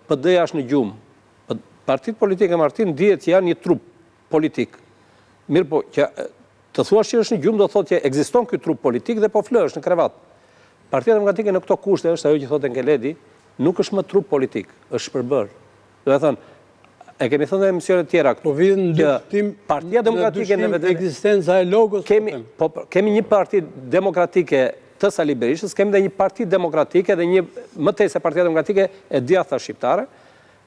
PD-ja është në gjumë. Partitë politike Martin dihet që janë një trup politik. Mirëpo, që të thuash që është në gjumë do të thotë që ekziston ky trup politik dhe po flë, është në krevat. Partia Demokratike në këto kushte është ajo që thotë Enkeledi, nuk është më trup politik, është shpërbërë. Do të thënë, e kemi thënë në emisione të tjera këtu. Po vjen në dyshim Partia Demokratike në vetë ekzistenca e logos. Po kemi po, po kemi një parti demokratike të Sali Berishës, kemi dhe një parti demokratike dhe një më tej se Partia Demokratike e djathta shqiptare,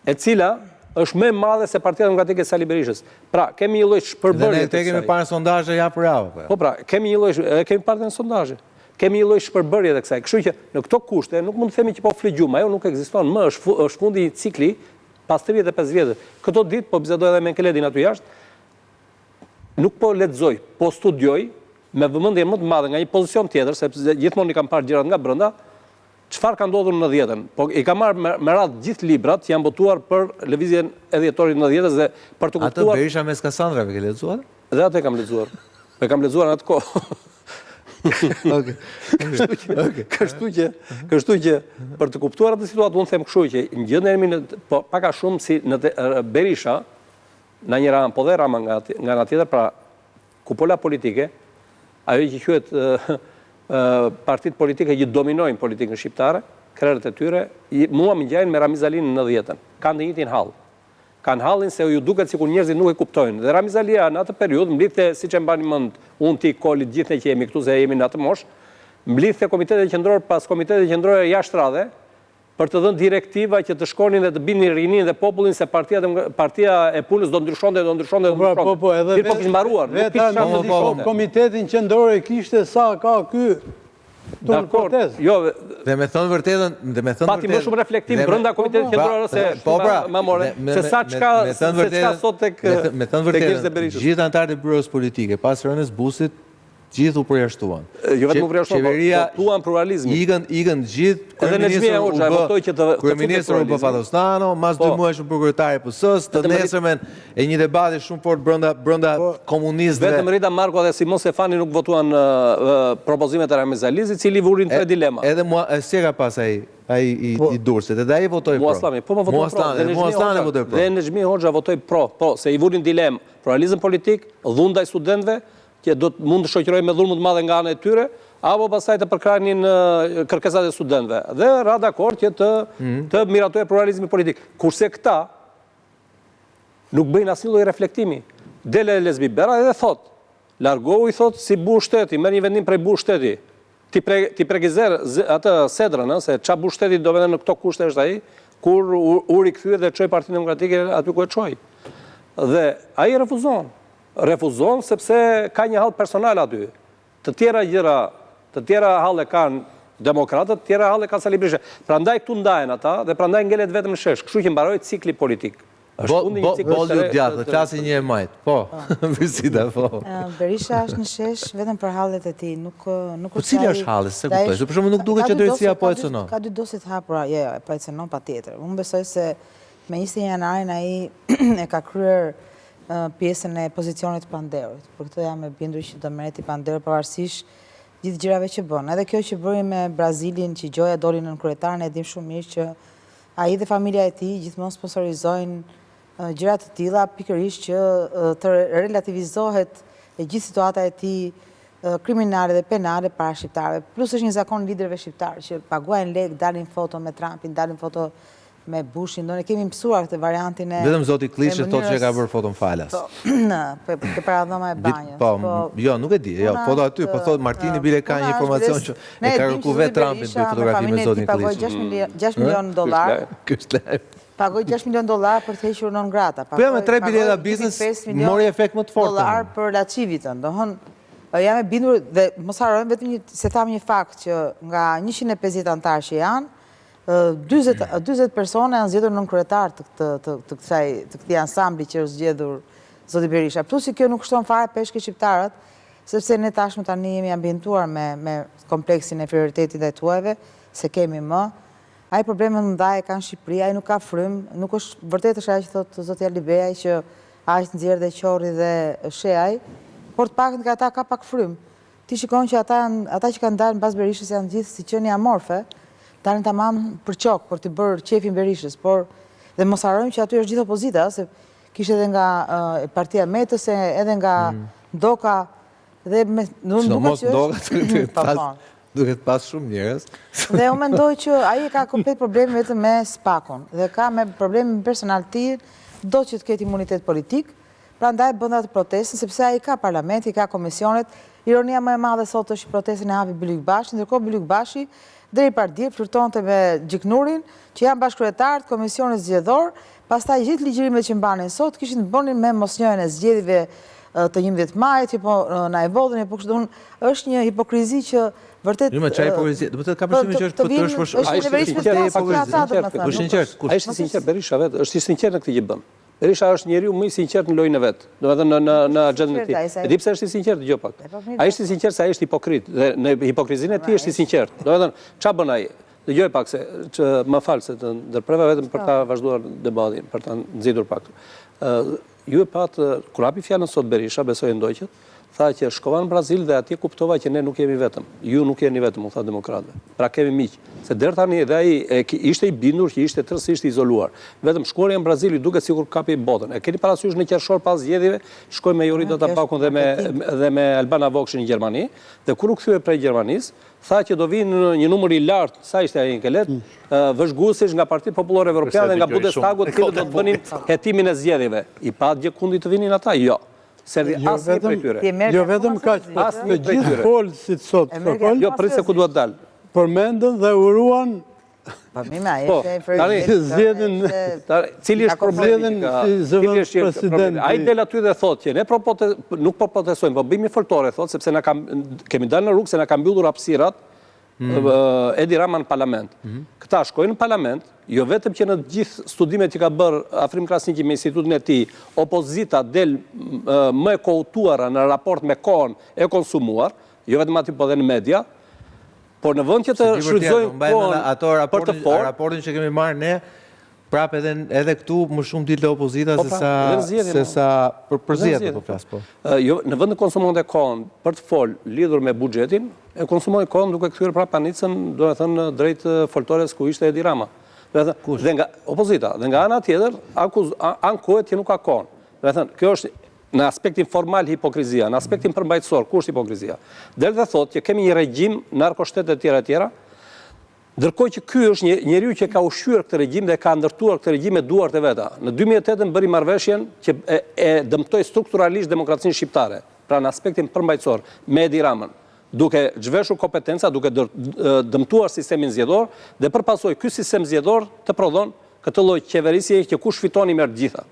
e cila është më e madhe se Partia Demokratike e Sali Berishës. Pra, kemi një lloj shpërbërje. Dhe ne e kemi parë sondazhe javë për javë. Po, po pra, kemi një lloj e kemi parë në sondazhe. Kemi një lloj shpërbërje të kësaj. Kështu që në këto kushte nuk mund të themi që po fle gjumë, ajo nuk ekziston më, është është fundi i një cikli pas 35 vjetëve. Këto ditë po bisedoj edhe me Enkeledin aty jashtë, nuk po lexoj, po studioj me vëmendje më të madhe nga një pozicion tjetër, sepse gjithmonë i kam parë gjërat nga brenda, çfarë ka ndodhur në 90-ën. Po i kam marrë me, me radhë gjithë librat që janë botuar për lëvizjen e dhjetorit 90-ës dhe për të kuptuar Atë Berisha mes Kasandrave ke lexuar? Dhe atë e kam lexuar. E kam lexuar në atë kohë. Okej. Kështu që, kështu që, kështu që për të kuptuar atë situatë unë them kështu që në gjendjen në po pak a shumë si në të, Berisha në njëra anë, po dhe Rama nga nga ana tjetër, pra kupola politike, ajo që quhet partitë politike që dominojnë politikën shqiptare, krerët e tyre, mua më ngjajnë me Ramiz Alinë në 90-ën. Kanë të njëjtin hall. Kanë hallin se ju duket sikur njerëzit nuk e kuptojnë. Dhe Ramiz Alia në atë periudhë mblidhte, siç e mbani mend, unë ti, Koli, të gjithë ne që jemi këtu se jemi në atë moshë, mblidhte komitetet qendrorë pas komitete qendrore jashtë radhe për të dhënë direktiva që të shkonin dhe të bindnin rininë dhe popullin se partia partia e punës do ndryshonte, do ndryshonte, do po pra, ndryshonte. Po, po, edhe Mirëpo kish mbaruar, nuk kish çfarë të ndryshonte. Komitetin qendror e kishte sa ka ky Dakord, jo, dhe me thënë vërtetën, dhe me thënë vërtetën. Pati më shumë reflektim brenda komitetit qendror se po pra, mamore, se sa çka se çka sot tek me thënë vërtetën, gjithë anëtarët e byrosë politike pas rënies Busit gjithë u përjashtuan. Jo vetëm u përjashtuan, po qeveria votuan pluralizmin. Ikën, ikën gjithë, Edhe Nexhmije Hoxha e votoi që të Kryeministër u bë Fatos Nano, mas dy po. muajsh u bë kryetari i PS-së, të nesërmen E një debati shumë fort brenda brenda po, komunistëve. Vetëm Rita Marko dhe Simon Stefani nuk votuan propozimet e Ramiz Alisë, i cili vuri në tre dilema. Edhe mua si e ka pas ai ai i, po, i Durrësit, edhe ai votoi pro. Asllani, po më votoi pro. Dhe Mua Asllani votoi pro. Dhe Nexhmi Hoxha votoi pro, po, se i vuri në dilemë pluralizëm politik, dhunë ndaj studentëve, që do të mund të shoqërohej me dhunë më të madhe nga ana e tyre, apo pastaj të përkrahnin kërkesat e studentëve. Dhe ra dakord që të mhm. të miratohej pluralizmi politik. Kurse këta Nuk bëjnë asnjë lloj reflektimi. Del Elez Biberaj dhe thotë, largohu i thotë si burrë shteti, merr një vendim prej burrë shteti. T'i pre, t'i preki zer, atë sedrën, ë, se ça burrë shteti domethënë në këto kushte është ai, kur u, u rikthye dhe çoi Partinë Demokratike aty ku e çoi. Dhe ai refuzon. Refuzon sepse ka një hall personal aty. Të tjera gjëra, të tjera halle kanë demokratët, të tjera halle ka Sali Berisha. Prandaj këtu ndahen ata dhe prandaj ngelet vetëm në shesh. Kështu që mbaroi cikli politik. Është fundi një cikli. Boll ju djathtë, klasi një e majtë. Po. Visita, po. Berisha është në shesh vetëm për hallet e tij, nuk nuk po është. Po cili është halli, s'e kuptoj. Se për shembull nuk duket që drejtësia po e cënon. Ka dy dosje të hapura, jo, jo, po e cënon patjetër. Unë besoj se me 21 janarin ai e ka kryer pjesën e pozicionit të pandehurit. Për këtë jam e bindur që do merret i pandehur pavarësisht gjithë gjërave që bën. Edhe kjo që bëri me Brazilin, që gjoja doli nënkryetar, ne e dimë shumë mirë që ai dhe familja e tij gjithmonë sponsorizojnë gjëra të tilla pikërisht që të relativizohet e gjithë situata e tij kriminale dhe penale para shqiptarëve. Plus është një zakon liderëve shqiptarë që paguajnë lekë, dalin foto me Trumpin, dalin foto me Bushin, do ne kemi mësuar këtë variantin e Vetëm zoti Këlliçi thotë që e ka bërë foton falas. Po, po, te paradhoma e banjës. Po, po, jo, nuk e di, jo, foto aty, po thotë Martini bile ka një informacion që e ka kërku vetë Trumpi të bëjë fotografi me zotin Këlliçi. Pagoi 6 milion dollar. Ky është lajm. Pagoi 6 milion dollar për të hequr non grata. Po ja me tre bileta biznes mori efekt më të fortë. Dollar për LaCivitën, domethënë jam e bindur dhe mos harrojmë vetëm një se thamë një fakt që nga 150 anëtarë që janë, 40 persona janë zgjedhur nënkryetar të të të të kësaj të këtij ansambli që është zgjedhur zoti Berisha. Plus që kjo nuk shton fare peshë ke shqiptarët, sepse ne tashmë tani jemi ambientuar me me kompleksin e inferioritetit ndaj të huajve, s'e kemi më. Ai probleme të mëdha e ka në Shqipëri, ai nuk ka frymë, nuk është vërtet është ajo që thotë zoti Alibeaj që aq nxjerr dhe Qorri dhe Shehaj, por të paktën nga ata ka pak frymë. Ti shikon që ata janë, ata që kanë dalë mbas Berishës janë gjithë si qenie amorfe, dalin tamam për qokë, për t'i bërë qejfin Berishës, por Dhe mos harrojmë që aty është gjithë opozita, se kishte edhe nga partia e Metës, edhe nga mm. Ndoka dhe me nuk duket që është po, po. Duket pas shumë njerëz. Dhe unë mendoj që ai e ka komplet problemin vetëm me SPAK-un dhe ka me problemin personal të tij, do që të ketë imunitet politik, prandaj bën atë protestën sepse ai ka parlamentin, ka komisionet. Ironia më e madhe sot është që protestën e hapi Bylykbashi, ndërkohë Bylykbashi deri pardje flirtonte me Gjiknurin, që janë bashkëkryetarë të Komisionit Zgjedhor, pastaj gjithë ligjërimet që mbanin sot kishin të bënin me mosnjohjen e zgjedhjeve të 11 majit, që po na e vodhën, po kështu është një hipokrizi që vërtet Jo, çfarë hipokrizi? Do të thotë ka përshtypjen që është po të është është një neveritshme të flasë ata, domethënë. Është i sinqertë, kush? Ai është i sinqertë Berisha vetë, është i sinqertë në këtë që bën. Berisha është njeriu më i sinqertë në lojën e vet, domethënë në në në agjendën e tij. E di pse është i sinqertë, dëgjo pak. Po, ai është i sinqertë se ai është hipokrit dhe në hipokrizinë e tij është i sinqertë. Domethënë, ça bën ai? Dëgjoj pak se që më fal se të ndërpreva vetëm për ta vazhduar debatin, për ta nxitur pak. Ë ju e patë kur hapi fjalën sot Berisha, besoj e ndoqët, tha që shkova në Brazil dhe atje kuptova që ne nuk jemi vetëm. Ju nuk jeni vetëm, u tha demokratëve. Pra kemi miq. Se deri tani edhe ai e, ishte i bindur që ishte tërësisht i izoluar. Vetëm shkuarja në Brazil i duket sikur kapi botën. E keni parasysh në qershor pas zgjedhjeve, shkoi me Jorida Tabakun dhe me dhe me Albana Vokshin në Gjermani dhe kur u kthye prej Gjermanisë, tha që do vinë një numër i lartë, sa ishte ai Enkeled, mm. vëzhguesish nga Partitë Popullore Evropiane dhe nga Bundestagu, të cilët do të bënin hetimin e zgjedhjeve. I patë gjëkundi të vinin ata? Jo. S'erdhi jo asnjë prej tyre. Jo vetëm kaq, po të gjithë folësit sot, Sokol. Jo, prit se ku dua të dal. Përmendën dhe uruan Po mi ma, po, ishte tani zgjedhjen cili është problemi cili është problemi? Ai del aty dhe thotë që ne pro nuk po protestojmë, po bëjmë një foltore thotë sepse na kam kemi dalë në rrugë se na ka mbyllur hapësirat mm. Edi Rama në parlament. Mm. Këta shkojnë në parlament, jo vetëm që në të gjithë studimet që ka bërë Afrim Krasniqi me institutin e tij, opozita del më e kuotuara në raport me kohën e konsumuar, jo vetëm aty po dhe në media, Por në vend që të shfrytëzojnë kohën për të folur, raportin që kemi marrë ne, prapë edhe edhe këtu më shumë dilte opozita po, pra, se sa se sa për për zgjedhje po flas po. Jo, në vend të konsumonte kohën për të fol lidhur me buxhetin, e konsumoi kohën duke kthyer prapë panicën, domethënë drejt foltores ku ishte Edi Rama. Domethënë, dhe nga opozita, dhe nga ana tjetër akuz ankohet që nuk ka kohën. Domethënë, kjo është Në aspektin formal hipokrizia, në aspektin përmbajtësor, ku është hipokrizia? Del dhe thotë që kemi një regjim narkoshtet e tjera e tjera, ndërkohë që ky është një njeriu që ka ushqyer këtë regjim dhe ka ndërtuar këtë regjim me duart e veta. Në 2008-ën bëri marrëveshjen që e, e dëmtoi strukturalisht demokracinë shqiptare, pra në aspektin përmbajtësor me Edi Ramën, duke zhveshur kompetenca, duke dëmtuar sistemin zgjedhor dhe për pasojë ky sistem zgjedhor të prodhon këtë lloj qeverisje që kush fiton i merr të gjitha.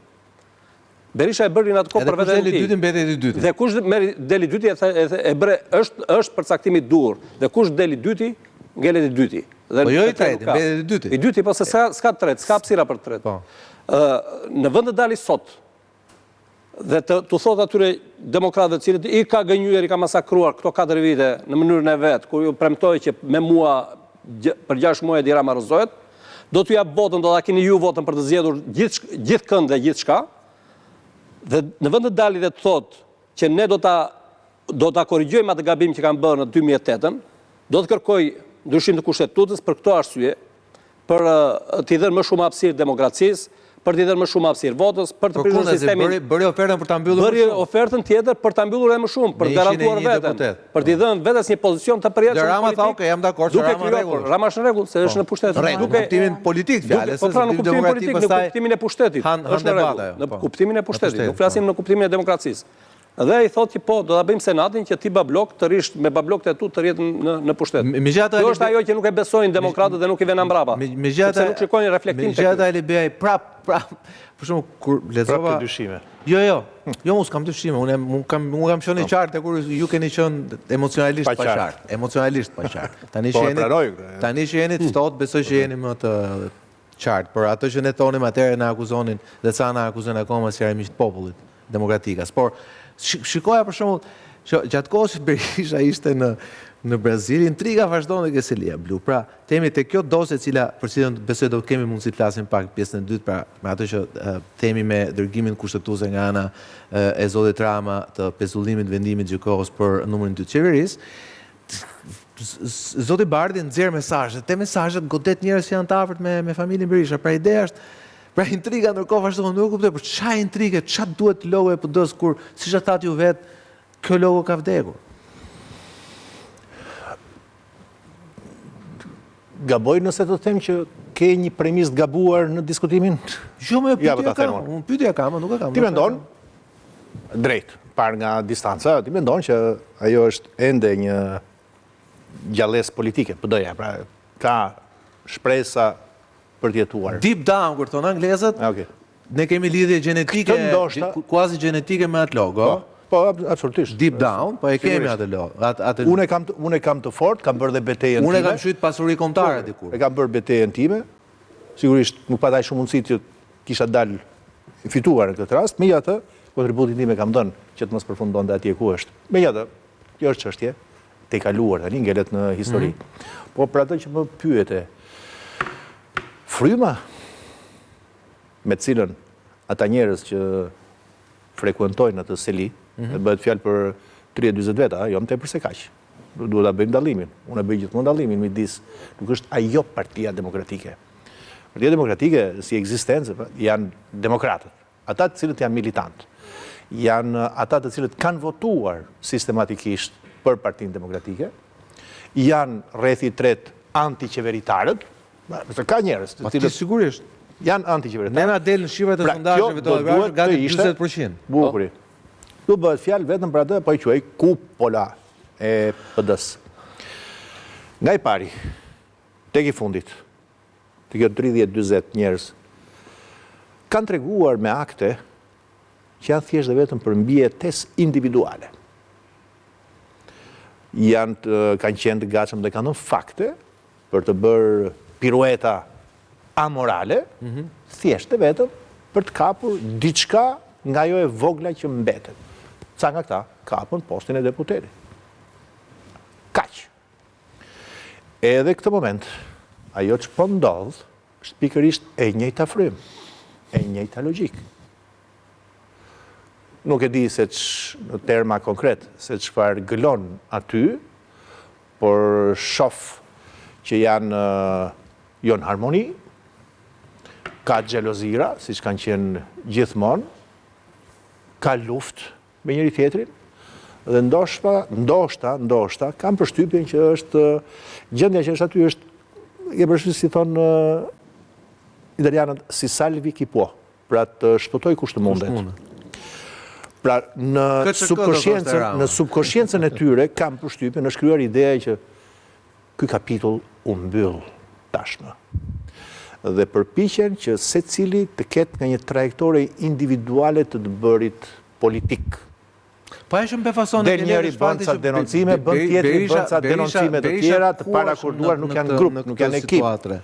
Berisha e bëri në atë kohë për veten e tij. Edhe kush del i dyti mbetet i dyti. Dhe kush merr del i dyti e e, e bëre është është përcaktimi i duhur. Dhe kush del i dyti ngelet i dyti. Dhe po jo i treti, mbetet i dyti. I dyti, po se s'ka s'ka të tretë, s'ka hapësira për të tretë. Po. Ë në vend të dali sot dhe të t'u thotë atyre demokratëve të cilët i ka gënjyer, i ka masakruar këto 4 vite në mënyrën e vet, kur ju premtoi që me mua për 6 muaj Edi Rama rrëzohet, Do t'ju jap votën, do ta keni ju votën për të zgjedhur gjithë gjithkënd dhe gjithçka. Dhe në vend të dali dhe të thotë që ne do ta do ta korrigjojmë atë gabim që kam bërë në 2008-ën, do të kërkoj ndryshim të kushtetutës për këto arsye, për t'i dhënë më shumë hapësirë demokracisë, për t'i dhënë më shumë hapësirë votës, për të prishur sistemin. Bëri, bëri ofertën për ta mbyllur më shumë. Bëri ofertën tjetër për ta mbyllur edhe më shumë, për të garantuar veten, për t'i dhënë vetes një pozicion të përjetshëm politik. Rama tha, "Ok, jam dakord, se Rama në rregull." Rama është në rregull, se është në po. pushtet. Në kuptimin politik fjalës, po pra në kuptimin politik, në kuptimin e pushtetit. Është në rregull. Në po. kuptimin e pushtetit, nuk flasim po. në kuptimin e demokracisë. Dhe ai thotë që po, do ta bëjmë senatin që ti bablok të rrish me bablokët e tu të rrish në në pushtet. Megjithatë Kjo është ajo që nuk e besojnë demokratët dhe nuk i vënë mbrapa. Megjithatë sepse nuk shikojnë reflektim tek. Megjithatë Alibeaj prap prap për shembull kur lexova Prap dyshime. Jo, jo. Jo, unë s'kam dyshime, unë unë kam unë kam qenë i po. qartë kur ju keni qenë emocionalisht pa qartë, emocionalisht pa qartë. Tani po, që jeni tani që jeni të ftohtë, besoj që jeni më të qartë, por ato që ne thonim atëherë na akuzonin dhe ca na akuzojnë akoma si armiq të popullit demokratikas. Por shikoja për shembull që gjatë kohës që Berisha ishte në në Brazil, intriga vazhdonte ke selia blu. Pra, themi te kjo dosje e cila për cilën besoj do kemi mundësi të flasim pak pjesën e dytë, pra me atë që themi me dërgimin kushtetuese nga ana e zotit Rama të pezullimit vendimit GJKKO-së për numrin 2 të qeverisë, Zoti Bardhi nxjerr mesazhe, te mesazhet godet njerëz që janë të afërt me me familjen Berisha. Pra ideja është. Pra intriga ndërkohë vazhdon, nuk e kuptoj, por ça intrige, ça duhet logo e PD-së kur, siç e thatë ju vetë, kjo logo ka vdekur. Gaboj nëse të them që ke një premisë të gabuar në diskutimin? Jo, më pyetja po kam, unë pyetja kam, nuk e kam. Ti mendon drejt, parë nga distanca, ti mendon që ajo është ende një gjallesë politike, PD-ja, pra ka shpresa për të jetuar. Deep down, kur thonë anglezët, ah, ne kemi lidhje gjenetike, kuazi gjenetike me atë logo. Po, po absolutisht. Deep down, po e kemi atë logo. Atë Unë e kam unë e kam të fortë, kam bërë dhe betejën time. Unë e kam quajtur pasuri kombëtare po, dikur. E kam bërë betejën time. Sigurisht nuk pata shumë mundësi që kisha dalë i fituar në këtë rast, megjithatë, kontributin tim e kam dhënë që të mos përfundonte atje ku është. Megjithatë, kjo është çështje e kaluar tani ngelet në histori. Mm -hmm. Po për atë që më pyete, fryma me cilën ata njerëz që frekuentojnë atë seli, mm -hmm. bëhet fjalë për 30-40 veta, jo më tepër se kaq. Duhet ta bëjmë dallimin. Unë e bëj gjithmonë dallimin midis, nuk është ajo Partia Demokratike. Partia Demokratike si ekzistencë pra, janë demokratët. Ata të cilët janë militantë, janë ata të cilët kanë votuar sistematikisht për Partinë Demokratike, janë rrethi i tretë antiqeveritarët, se ka njerëz të cilët sigurisht janë antiqeveritarë. Ne na del në shifrat e pra, sondazheve të duhet gati 40%. Bukuri. Këtu bëhet fjalë vetëm për atë, po e quaj kupola e PD-së. Nga i pari, tek i fundit, të kjo 30-40 njerëz, kanë treguar me akte që janë thjesht dhe vetëm për mbijetesë individuale. Janë kanë qenë të gatshëm dhe kanë dhënë fakte për të bërë pirueta amorale, mm -hmm. thjesht dhe vetëm për të kapur diçka nga ajo e vogla që mbetet. Ca nga këta kapën postin e deputetit. Kaq. Edhe këtë moment, ajo që po ndodh, është pikërisht e njëjta frymë, e njëjta logjikë. Nuk e di se ç, në terma konkret, se çfarë gëlon aty, por shof që janë jo në harmoni, ka xhelozira, siç kanë qenë gjithmonë, ka luftë, me njëri tjetrin dhe ndoshta, ndoshta, ndoshta kam përshtypjen që është gjendja që është aty është e përshtypjen si thonë italianët si salvi chi può, pra të shpëtojë kush të mundet. Pra në subkoshiencën, në subkoshiencën e tyre kam përshtypjen është krijuar ideja që ky kapitull u mbyll tashmë. Dhe përpiqen që secili të ketë nga një trajektore individuale të të bërit politik. Po ajo që më befason Del njëri bën ca denoncime, bën tjetri bën ca denoncime të tjera të parakorduar, nuk janë grup, nuk janë ekip.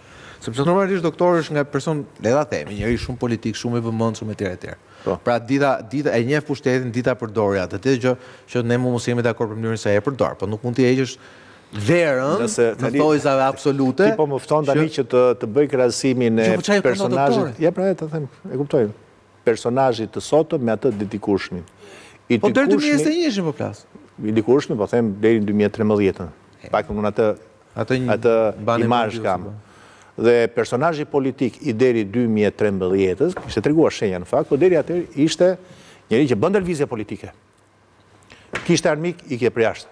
Sepse normalisht doktori është nga person, le ta themi, njeri shumë politik, shumë i vëmendshëm etj etj. Po. Pra dita dita e njeh pushtetin, di ta përdorë atë. Tjetër gjë që ne mund mos jemi dakord për mënyrën se e përdor, po nuk mund t'i heqësh vlerën në thojzave absolute. Ti po më fton tani që të të bëj krahasimin e po personazhit. Ja pra ta them, e kuptoj. Personazhit të sotëm me atë të dikurshmin. I po deri 2021-shin po flas. I dikurshmin po them deri në 2013-ën. Paktën unë atë atë atë imazh kam. Po. Dhe personazhi politik i deri 2013-ës kishte treguar shenja në fakt, po deri atëherë ishte njeri që bënte lëvizje politike. Kishte armik, ikte përjashta.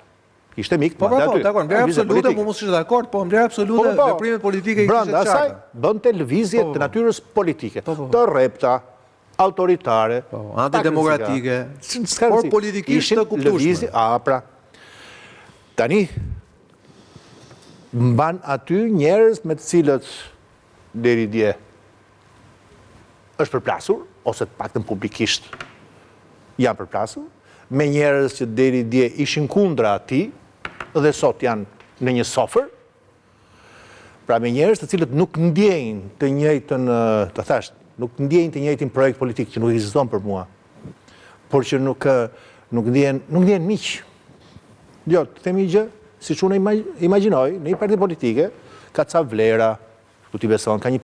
Kishte mik, po, po, po, dakord, në vlerë absolute, po mos ishe dakord, po në vlerë absolute, po, po, veprimet politike i kishte të qarta. Bënte lëvizje po, të natyrës politike, të rrepta, autoritare, antidemokratike, por politikisht të kuptueshme. A, pra, tani, mban aty njerëz me të cilët deri dje është përplasur, ose të paktën publikisht janë përplasur, me njerëz që deri dje ishin kundra atij dhe sot janë në një sofër, pra me njerëz të cilët nuk ndjejnë të njëjtën, të thashë, nuk ndjejnë të njëjtin projekt politik që nuk ekziston për mua, por që nuk nuk ndjehen, nuk ndjehen miq. Jo, të themi një gjë, siç unë imagjinoj, në një parti politike ka ca vlera, ku ti beson, ka një.